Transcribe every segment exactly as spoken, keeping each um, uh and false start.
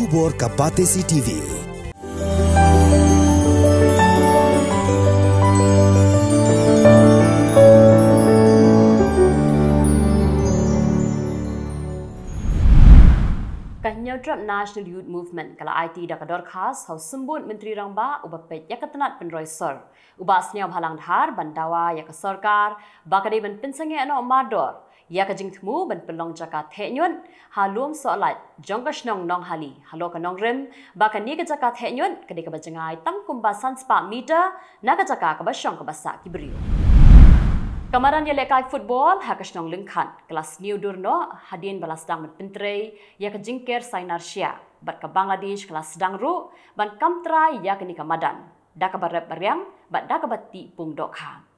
Khubor ka Batesi T V. Ka Hynñiewtrep National Youth Movement ka la aiti da ka dorkhas ha u Symbud Myntri Rangbah uba peit ïa ka tnat pynroi sor, u Bah Sniawbhalang Dhar, ban dawa ïa ka sorkar ba ka dei ban pynsangeh noh mardor ïa ka jingthmu ban pynlong jaka theh ñiut ha Lumsohlait jong ka shnong Nonghali halor ka nongrim ba kane ka jaka theh ñiut ka dei kaba jngai tang kumba san spah meter na ka jaka kaba shong kaba sah ki briew. Ka madan ïalehkai football ha ka shnong Lyngkhat ka la sniew dur noh hadien ba la sdang ban pyntrei ïa ka jingker Sainar Shia, bad ka Bangladesh ka la sdang ruh ban kam trai ïa kane ka madan da kaba rep ba riang bad da kaba tih pung dohkha.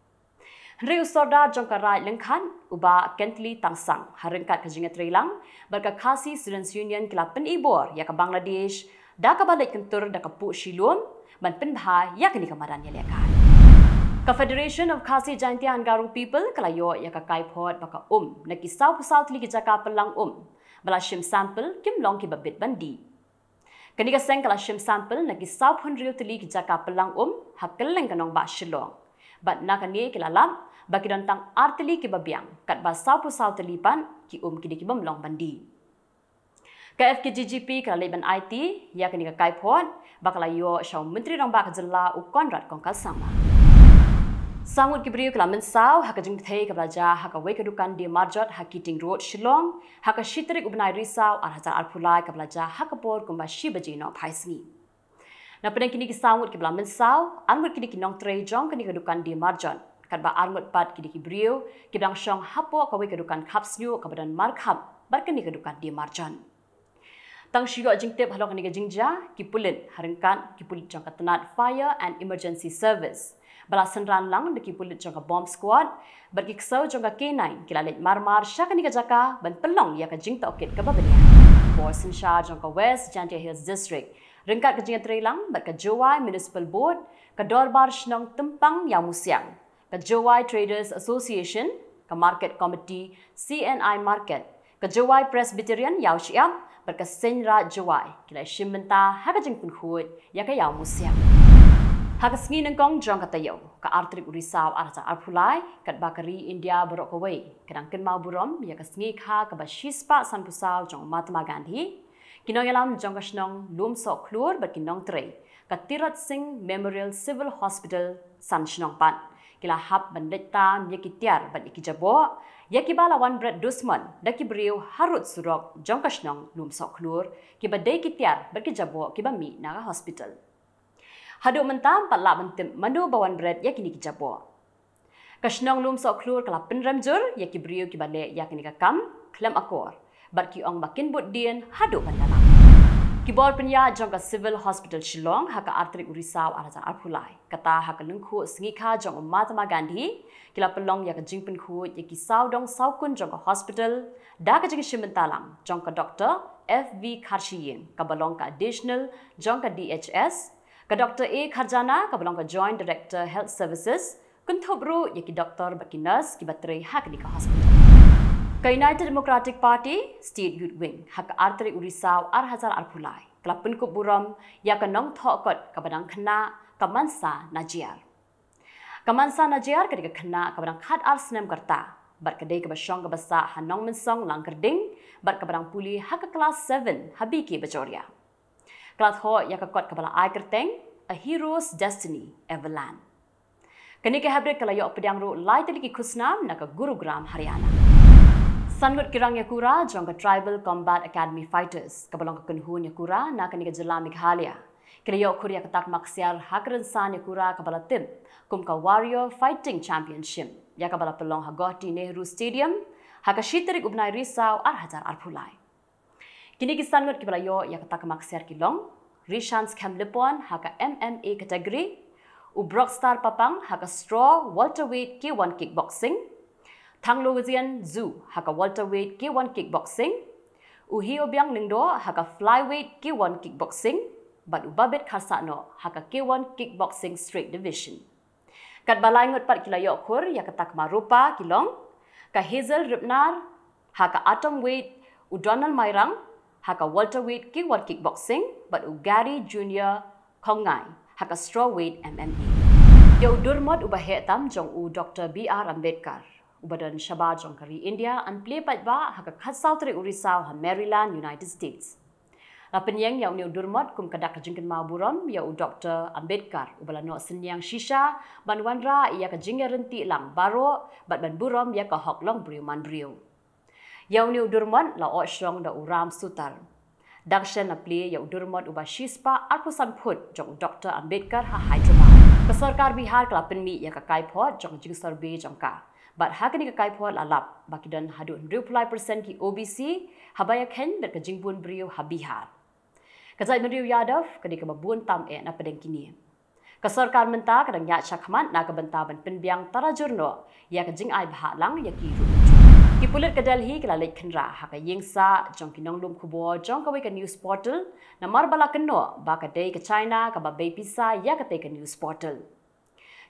Hynrei u Sordar jong ka Raid Lyngkhat, u Bah Kently Tangsang, ha ryngkat ka jingïatreilang bad ka Khasi Students Union, ki la pynibor ïa ka Bangladesh da kaba leit kyntur da ka puh shilum ban pynbha ïa kane ka madan ïalehkai. Ka Federation of Khasi Jaintia and Garo People ka la ïoh ïa ka kaiphod ba ka um na ki sawphew saw tylli ki jaka pynlang um ba la shim sample kim long kiba bit ban dih. Kane ka seng ka la shim sample na ki sawphew hynriew tylli ki jaka pynlang um ha kylleng ka nongbah Shillong, bad na kane ki la lap ba ki don tang ar tylli kiba biang, katba sawphew saw tylli pat ki um ki dei kibym long ban dih. Ka F K J G P ka la leit ban aiti ïa kane ka kaiphod ba ka la ïoh sha u Myntri Rangbah ka jylla, u Conrad Kongkal Sangma. Saw ngut ki briew ki la mynsaw ha ka jingbthei kaba la jia ha kawei ka dukan die marjot ha Keating Road, Shillong, ha ka shi tarik u bnai Risaw ar hajar arphew lai, kaba la jia ha ka por kumba shi baje nohphai sngi. Na pdeng kine ki saw ngut kiba la mynsaw, ar ngut ki dei ki nongtrei jong kane ka dukan die marjot, katba ar ngut pat ki dei ki briew kiba dang shong hapoh kawei ka dukan khap shñiuh kaba don markhap bad kane ka dukan die marjot. Tang shu ïoh jingtip halor kane ka jingjia, ki pulit, ha ryngkat ki pulit jong ka tnat Fire and Emergency Service, ba la synran lang da ki pulit jong ka Bomb Squad bad ki ksew jong ka K nine, ki la leit marmar sha kane ka jaka ban pynlong ïa ka jingtohkit kaba bniah. Ki bor synshar jong ka West Jaintia Hills District, ryngkat ka jingïatreilang bad ka Jowai Municipal Board, ka Dorbar Shnong Tympang Ïawmusiang, ka Jowai Traders Association, ka Market Committee C N I Market, ka Jowai Presbyterian Ïawshyiap bad ka Seiñ Raij Jowai, ki la shim bynta ha ka jingpynkhuid ïa ka Ïawmusiang. Ha ka sngi nyngkong jong ka taïew, ka ar tarik u Risaw ar hajar arphew lai, katba ka ri India baroh kawei ka dang kynmaw burom ïa ka sngi kha kaba shispah sanphew saw jong u Mahatma Gandhi, ki nongïalam jong ka shnong Lumsohkhlur bad ki nongtrei ka Tirot Singh Memorial Civil Hospital, San Shnong pat, ki la hap ban leit tam ïa ki tiar bad ïa ki jaboh ïa kiba la wan bret dusmon da ki briew harud surok jong ka shnong Lumsohkhlur, kiba dei ki tiar bad ki jaboh kiba mih na ka hospital. Haduh mynta ym pat lah ban tip mano ba wan bret ïa kine ki jaboh. Ka shnong Lumsohkhlur ka la pynrem jur ïa ki briew kiba leh ïa kane ka kam khlem akor, bad ki ong ba kin bud dien haduh ban da lang. Ki bor pynïaid jong ka Civil Hospital Shillong ha ka ar tarik u Risaw ar hajar arphew lai, kata ha ka lyngkhuh sngi kha jong u Mahatma Gandhi, ki la pynlong ïa ka jingpynkhuid ïa ki sawdong sawkun jong ka hospital da ka jingshim bynta lang jong ka Doktor F V Kharshiying, kaba long ka additional jong ka D H S, ka Doktor A Kharjana, kaba long ka Joint Director Health Services, kynthup ruh ïa ki doktor bad ki nurse kiba trei ha kane ka hospital. Ka United Democratic Party State Youth Wing, ha ka ar tarik u Risaw ar hajar arphew lai, ka la pynkup burom ïa ka nongthoh kot kaba dang khynnah, ka Mansa Najiar. Ka Mansa Najiar ka dei ka khynnah kaba dang khatar snem ka rta, bad ka dei kaba shong kaba sah ha Nongmynsong Langkyrding, bad kaba dang pule ha ka klas seven ha B K Bajoria. Ka la thoh ïa ka kot kaba la ai kyrteng A Hero's Destiny Ever Learn. Kane ka hapdeng ka la ïoh pdiang ruh lai tylli ki khusnam na ka Gurugram, Haryana. San ngut ki rang ïakura jong ka Tribal Combat Academy Fighters, kaba long ka kynhun ïakura na kane ka jylla Meghalaya, ki la ïoh khur ïa ka takma ksiar ha ka rynsan ïakura kaba la tip kum ka Warrior Fighting Championship, ïa kaba la pynlong ha Guwahati Nehru Stadium ha ka shi tarik u bnai Risaw ar hajar arphew lai. Kine ki san ngut kiba la ïoh ïa ka takma ksiar ki long: Rishans Khemlipon ha ka M M A category, u Brockstar Papang ha ka Straw Welterweight K one Kickboxing, Thanglozian Zu ha ka Welterweight K one Kickboxing, u Hiobiang Lyngdoh ha ka Flyweight K one Kickboxing, bad u Babit Kharsahnoh ha ka K one Kickboxing Straight Division. Katba lai ngut pat ki la ïoh khur ïa ka takma rupa ki long: ka Hazel Ripnar ha ka Atom Weight, u Donald Mairang ha ka welterweight K one kickboxing, bad u Gary Junior Khongngai ha ka strawweight M M A. Ïa u durmot uba heh tam jong u Doktor B R Ambedkar, uba don shabar jong ka ri India, yn plie paidbah ha ka khatsaw tarik u Risaw ha Maryland, United States. La pynïeng ïa une u durmot kum ka dak ka jingkynmaw burom ïa u Doktor Ambedkar, uba la noh synñiang shisha ban wanrah ïa ka jingïaryntih lang baroh bad ban burom ïa ka hok longbriew manbriew. Ïa une u durmot la ot shong da u Ram Sutar. Dang shen la plie ïa u durmot uba shispah arphew san phut jong u Doktor Ambedkar ha Hyderabad. Ka sorkar Bihar ka la pynmih ïa ka kaiphod jong ka jingsurvey jong ka. Bad ha kane ka kaiphod la lap ba ki don haduh hynriewphew lai percent ki O B C, haba ïakheiñ bad ka jingbun briew ha Bihar. Ka jaitbynriew Yadav ka dei kaba bun tam eh na pdeng kine. Ka sorkar mynta ka dang ïaid shakhmat na ka bynta ban pynbiang tarajur noh ïa ka jingai bhah lang ïa ki ruh kumjuh. Ki pulit ka Delhi ki la leit khynra ha ka ïingsah jong ki nonglum khubor jong kawei ka news portal, namar ba la kynnoh ba ka dei ka China kaba bei pisa ïa katei ka news portal.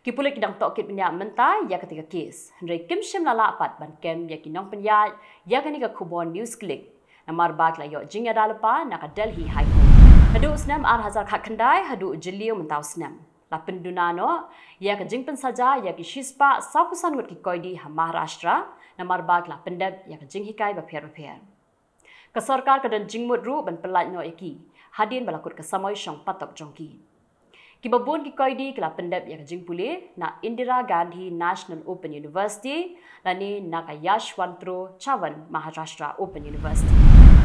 Ki pulit ki dang tohkit bniah mynta ïa katei ka case, hynrei kim shym la lah pat ban kem ïa ki nongpynïaid ïa kane ka khubor NewsClick, namar ba ki la ïoh jingïada lypa na ka Delhi High Court. Naduh u snem ar hajar khatkhyndai haduh u Jylliew mynta u snem, la pynduna noh ïa ka jingpynsaja ïa ki shispah sawphew san ngut ki koidi ha Maharashtra, namar ba ki la pyndep ïa ka jinghikai bapher bapher. Ka sorkar ka don jingmut ruh ban pyllait noh ïa ki hadien ba la kut ka samoi shong patok jong ki. Kiba bun ki koidi ki la pyndep ïa ka jingpule na Indira Gandhi National Open University lane na ka Yashwantrao Chavan Maharashtra Open University.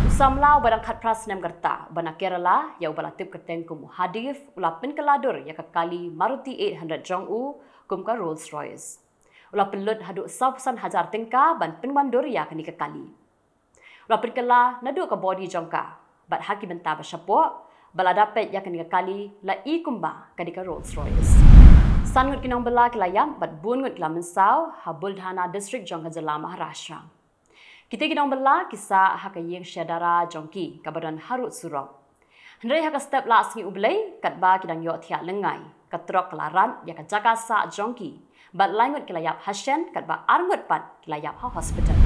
U samla uba dang khatphra snem ka rta uba na Kerala, ïa uba la tip kyrteng kum u Hadif, u la pynkylla dur ïa ka kali Maruti eight hundred jong u kum ka Rolls Royce. U la pynlut haduh sawphew san hajar tyngka ban pynwandur ïa kane ka kali. U la pynkylla naduh ka body jong ka, bad ha ki bynta ba shapoh ba la dap peit ïa kane ka kali la i kumba ka dei ka Rolls Royce. San ngut ki nongbylla ki la ïap bad bun ngut ki la mynsaw ha Buldhana District jong ka jylla Maharashtra. Kitei ki nongbylla ki sah ha ka ïing shadara jong ki kaba don harud surok. Hynrei ha ka step la sngi U Blei, katba ki dang ïoh thiah lyngngai, ka trok ka la rat ïa ka jaka sah jong ki, bad lai ngut ki la ïap ha shen, katba ar ngut pat ki la ïap ha hospital.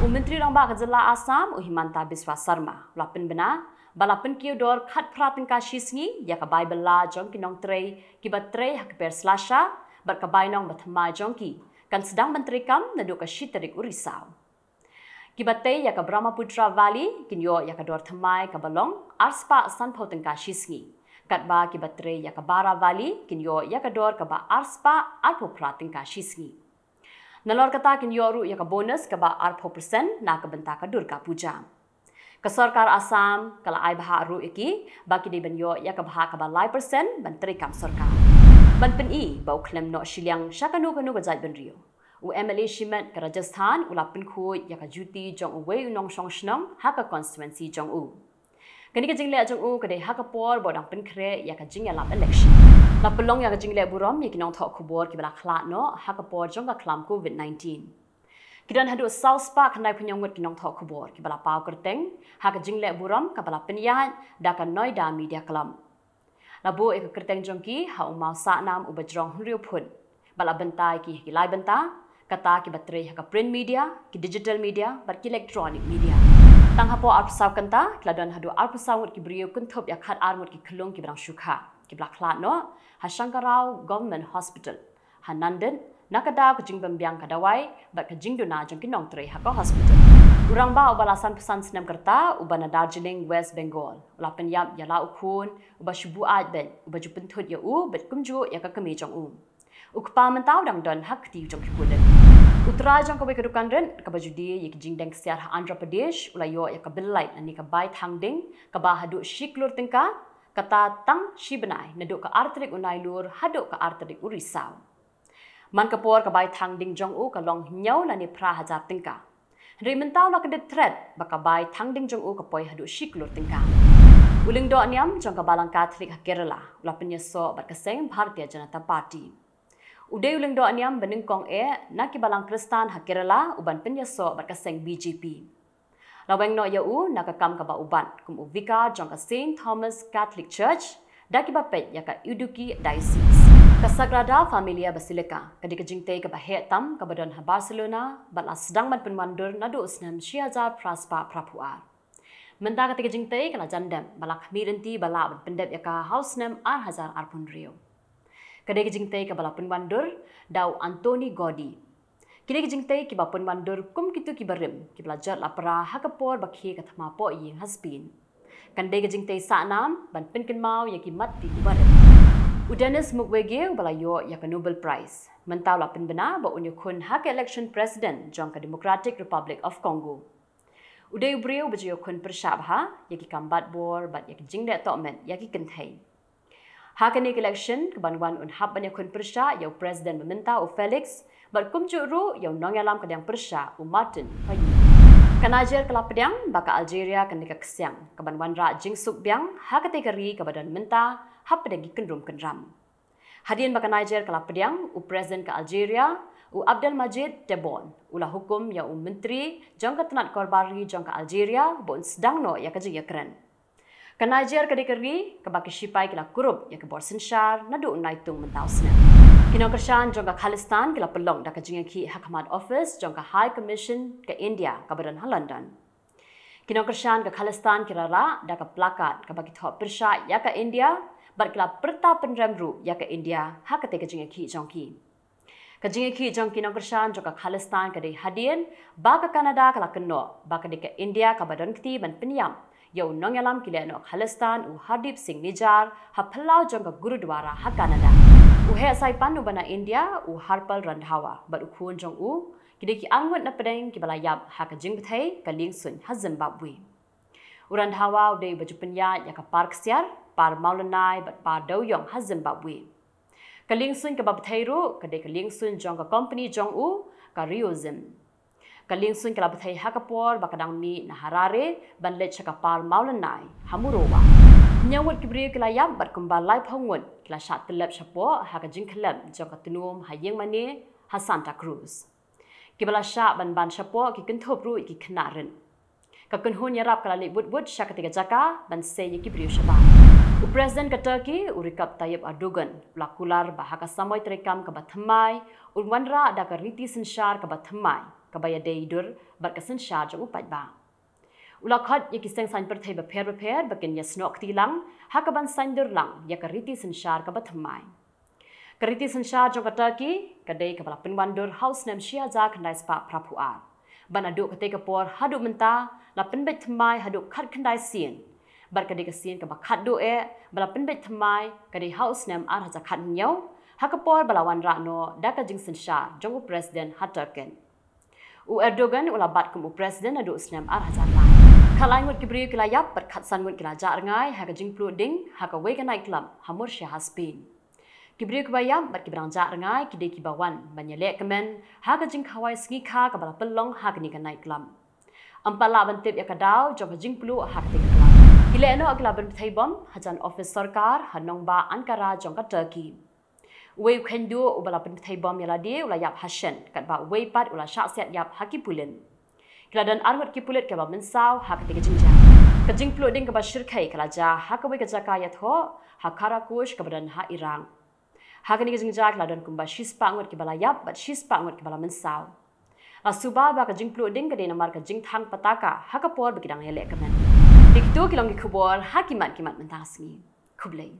U Myntri Rangbah ka jylla Assam, u Himanta Biswa Sarma, u la pynbna ba la pynkiew dor khatphra tyngka shi sngi ïa ka bai bylla jong ki nongtrei kiba trei ha ka per slasha, bad ka bai nong ba thymmai jong ki kan sdang ban treikam naduh ka shi tarik u Risaw. Kiba tei ïa ka Brahmaputra Valley kin ïoh ïa ka dor thymmai kaba long arspah sanphew tyngka shi sngi, katba kiba trei ïa ka Bara Valley kin ïoh ïa ka dor kaba arspah arphew phra tyngka shi sngi. Nalor kata kin ïoh ruh ïa ka bonus kaba arphew percent na ka bynta ka Durga Puja. Ka sorkar Assam ka la ai bhah ruh ïa ki ba ki dei ban ïoh ïa ka bhah kaba lai percent ban treikam sorkar. Ban pyni ba u khlem noh shiliang sha kano kano ka jaitbynriew, u M L A shimet ka Rajasthan u la pynkhuid ïa ka juti jong uwei u nongshong shnong ha ka constituency jong u. Kane ka jingleh jong u ka dei ha ka por ba u dang pynkhreh ïa ka jingïalap election. La pynlong ïa ka jingleh burom ïa ki nongthoh khubor kiba la khlad noh ha ka por jong ka khlam covid nineteen. Ki don haduh sawspah khyndaiphew hynñiew ngut ki nongthoh khubor kiba la paw kyrteng ha ka jingleh burom kaba la pynïaid da ka Noida Media Club. La buh ïa ka kyrteng jong ki ha u mawsahnam uba jrong hynriew phut, bad la bynta ïa ki ha ki lai bynta, kata kiba trei ha ka print media, ki digital media bad ki electronic media. Tang hapoh arphew saw kynta ki la don haduh arphew saw ngut ki briew kynthup ïa khatar ngut ki khyllung kiba dang shu kha kiba la khlad noh ha Shankarrao Government Hospital ha Nanded, na ka daw ka jingbymbiang ka dawai bad ka jingduna jong ki nongtrei ha ka hospital. U rangbah uba la sanphew san snem ka rta uba na Darjeeling, West Bengal, u la pynïap ïa la u khun uba shu buaid beit, uba ju pynthut ïa u bad kumjuh ïa ka kmie jong u. U kpa mynta u dang don ha kti jong ki pulit. U trai jong kawei ka dukan rit kaba ju die ïa ki jingdeng ksiar ha Andhra Pradesh u la ïoh ïa ka bill light lane ka bai thang ding kaba haduh shi klur tyngka, kata tang shi bnai naduh ka ar tarik u Nailur haduh ka ar tarik u Risaw. Man ka por ka bai thang ding jong u ka long hynñiew lane phra hajar tyngka. Hynrei mynta u la kyndit thret ba ka bai thang ding jong u ka poi haduh shi klur tyngka. U lyngdoh niam jong ka Balang Catholic ha Kerala u la pynïasoh bad ka seng Bharatiya Janata Party. U dei u lyngdoh niam ba nyngkong eh na ki Balang Khristan ha Kerala u ban pynïasoh bad ka seng B J P. La weng noh ïa u na ka kam kaba u bat kum u vikar jong ka Saint Thomas Catholic Church da kiba peit ïa ka Idukki Diocese. Ka Sagrada Familia Basilica ka dei ka jingtei kaba heh tam kaba don ha Barcelona bad la sdang ban pynwandur naduh u snem shi hajar phra spah phraphew ar. Mynta kata ka jingtei ka la jan dep, ba la khmih lynti ba lah ban pyndep ïa ka ha u snem ar hajar arphew hynriew. Ka dei ka jingtei kaba la pynwandur da u Antony Gaudí. Ki dei ki jingtei kiba pynwandur kum kito kiba rim, kiba la jot la pra ha ka por ba khie ka thma poh ïing ha Spain. Kan dei ka jingtei sahnam ban pynkynmaw ïa ki mat ki barim. U Denis Mukwege uba la ïoh ïa ka Nobel Prize, mynta u la pynbna ba un ïakhun ha ka election president jong ka Democratic Republic of Congo. U dei u briew ba ju ïakhun pyrshah bha ïa ki kam bat bor bad ïa ki jingleh tohmet ïa ki kynthei. Ha kane ka election kaban wan un hap ban ïakhun pyrshah ïa u president ba mynta u Felix, bad kumjuh ruh ïa u nongïalam ka diang pyrshah u Martin Fayulu. Ka Niger ka la pdiang ba ka Algeria kan dei ka ksiang kaban wanrah jingsuk biang ha katei ka ri kaba don mynta hapdeng ki kynrum kynram. Hadien ba ka Niger ka la pdiang, u president ka Algeria, u Abdelmadjid Tebboune, u la hukum ïa u myntri jong ka tnat korbar ri jong ka Algeria ba un sdang noh ïa ka jingïakren. Ka Niger ka dei ka ri kaba ki shipai ki la kurup ïa ka bor synshar naduh u Naitung mynta u snem. Ki nongkyrshan jong ka Khalistan ki la pynlong da ka jingïakhih ha khmat office jong ka High Commission ka India kaba don ha London. Ki nongkyrshan ka Khalistan ki la rah da ka placard kaba ki thoh pyrshah ïa ka India, bad ki la pyrta pynrem ruh ïa ka India ha katei ka jingïakhih jong ki. Ka jingïakhih jong ki nongkyrshan jong ka Khalistan ka dei hadien ba ka Canada ka la kynnoh ba ka dei ka India kaba don kti ban pynïap ïa u nongïalam ki lehnoh Khalistan u Hardeep Singh Nijjar ha phyllaw jong ka Gurudwara ha Canada. U heh saipan uba na India u Harpal Randhawa bad u khun jong u ki dei ki arngut na pdeng kiba la ïap ha ka jingbthei ka liengsuiñ ha Zimbabwe. U Randhawa u dei uba ju pynïaid ïa ka par ksiar, par mawlynnai bad par dewïong ha Zimbabwe. Ka liengsuiñ kaba bthei ruh ka dei ka liengsuiñ jong ka kompani jong u, ka Rio Zim. Ka liengsuiñ ka la bthei ha ka por ba ka dang mih na Harare ban leit sha ka par mawlynnai ha Mururoa. Hynñiew ngut ki briew ki la ïap bad kumba laiphew ngut ki la shah tyllep shapoh ha ka jingkhyllep jong ka tnum ha ïing mane ha Santa Cruz. Kiba la shah ban ban shapoh ki kynthup ruh ïa ki khynnah rit. Ka kynhun ïarap ka la leit wut wut sha katei ka jaka ban sei ïa ki briew shabar. U president ka Turkey u Recep Tayyip Erdogan u la kular ba ha ka samoi treikam kaba thymmai un wanrah da ka riti synshar kaba thymmai kaba ïadei dur bad ka synshar jong u paidbah. U la khot ïa ki seng saiñ pyrthei bapher bapher ba kin ïasnoh kti lang ha kaban saiñdur lang ïa ka riti synshar kaba thymmai. Ka riti synshar jong ka Turkey ka dei kaba la pynwandur ha u snem shi hajar khyndai spah phraphew ar. Bad naduh katei ka por haduh mynta la pynbeit thymmai haduh khatkhyndai sien. Bad ka dei ka sien kaba khatduh eh ba la pynbeit thymmai ka dei ha u snem ar hajar khathynñiew, ha ka por ba la wanrah noh da ka jingsynshar jong u president ha Turkey. U Erdogan u la bat kum u president naduh u snem ar hajar lai. Khatlai ngut ki briew ki la ïap bad khatsan ngut ki la jah rngai ha ka jingpluh ding ha kawei ka night club ha Murcia ha Spain. Ki briew kiba ïap bad kiba dang jah rngai ki dei kiba wan ban ïaleh kmen ha ka jingkhawai sngi kha kaba la pynlong ha kane ka night club. Ym pat lah ban tip ïa ka daw jong ka jingpluh ha katei ka club. Ki lehnoh ki la pynbthei bom hajan office sorkar ha nongbah Ankara jong ka Turkey. Uwei u kheiñ duh uba la pynbthei bom ïa lade u la ïap ha shen, katba uwei pat u la shah siat ïap ha ki pulit. Ki la don arngut ki pulit kiba mynsaw ha katei ka jingjia. Ka jingpluh ding kaba shyrkhei ka la jia ha kawei ka jaka ïathoh ha Karakush kaba don ha Iraq. Ha kane ka jingjia ki la don kumba shispah ngut kiba la ïap bad shispah ngut kiba la mynsaw. La suba ba ka jingpluh ding ka dei namar ka jingthang pataka ha ka por ba ki dang ïaleh kmen. Te kito ki long ki khubor ha ki mat ki mat mynta ka sngi. Khublei.